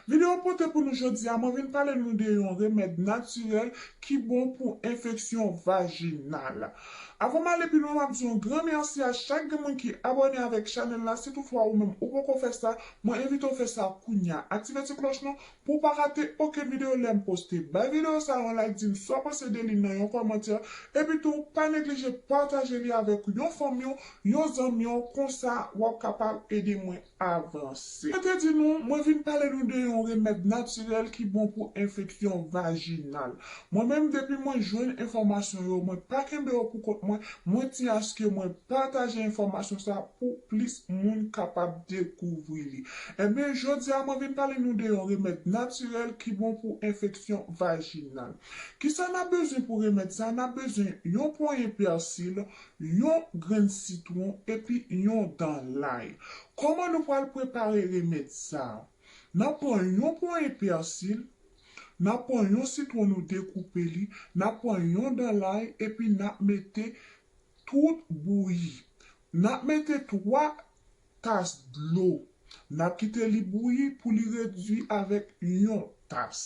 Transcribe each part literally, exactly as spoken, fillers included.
Videyo m pote pou nou jodi a, mwen vin pale nou de yon remèd natirèl ki bon pou enfeksyon vajinal. Avan m ale pi lwen, m ap di yon gran mèsi a chak grenn moun ki abòne avèk chanèl la. Si toutfwa ou menm ou poko fè sa, mwen envite w fè sa kounya. Aktive ti klòch lan pou w pa rate okenn videyo lè m poste. Bay videyo sa yon like, di m sa w panse de li nan yon kòmantè, epi tou pa neglije pataje li avèk yon fanmi w, yon zanmi w, konsa w ap kapab ede mwen avanse. Mwen te di nou, mwen vin pale nou de yon remèd natirèl ki bon pou enfeksyon vajinal. Mwen menm, depi mwen jwenn enfòmasyon yo, mwen pa kenbe yo pou kont mwen, mwen tyen aske mwen pataje enfòmasyon sa pou plis moun kapab dekouvri li. Ebyen, jodi a, mwen vin pale nou de yon remèd natirèl ki bon pou enfeksyon vajinal. Kisa n ap bezwen pou remèd sa? N ap bezwen yon ponyen pèsil, yon grenn sitwon, epi yon dan lay. Kòman nou pral prepare remèd sa a? N ap pran yon ponyen pèsil, n ap pran yon sitwon nou dekoupe li, n ap pran yon dan lay, epi n ap mete tout bouyi. N ap mete twa tas dlo. N ap kite li bouyi pou li redui avèk yon tas.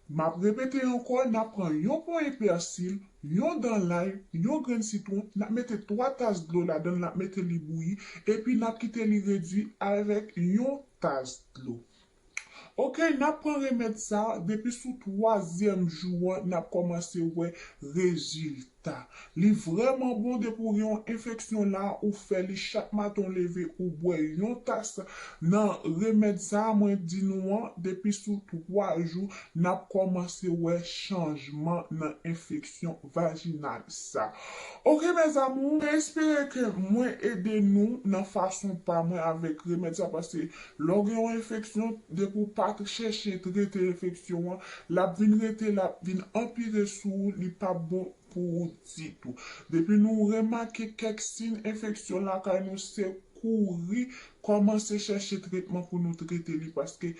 M ap repete ankò, n ap pran yon ponyen pèsil, yon dan lay, yon grenn sitwon, n ap mete twa tas dlo ladan l, n ap mete li bouyi, epi n ap kite li redui avèk yon tas dlo. Oke, n ap pran remèd sa a, depi sou twazyèm jou an, n ap kòmanse wè rezilta. Li vrèman bon, depi w gen yon enfeksyon la, ou fè li chak maten w leve, ou bwè yon tas nan remèd sa a, mwen di nou an, depi sou twa jou, n ap kòmanse wè chanjman nan enfeksyon vajinal sa. Oke, mes amours, mwen espere ke mwen ede nou nan fason pa mwen avèk remèd sa, paske lè w gen yon enfeksyon, depi w pa t chèche trete enfeksyon an, l ap vin rete, l ap vin anpire sou ou, li p ap bon pou ou ditou. Depi nou remake kèk siy enfeksyon lakay nou, se kouri kòmanse chèche tretman pou nou trete li, paske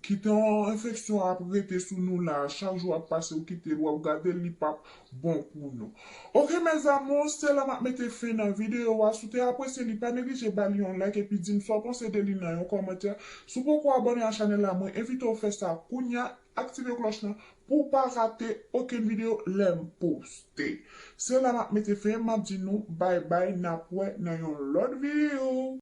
kite yon enfeksyon ap rete sou nou la, chak jou ap pase, ou kite l, w ap gade l, li p ap bon pou nou. Oke, mes amours, se la m ap mete fen nan videyo a. Si w te apresye li, pa neglije ba li yon like epi di m sa w panse de li nan yon kòmantè. Si w poko abòne a chanèl la, mwen envite w fè sa kounya, aktive klòch lan pou w pa rate okenn videyo lè m poste. Se la m ap mete fen, m ap di nou bay bay, n ap wè nan yon lòt videyo.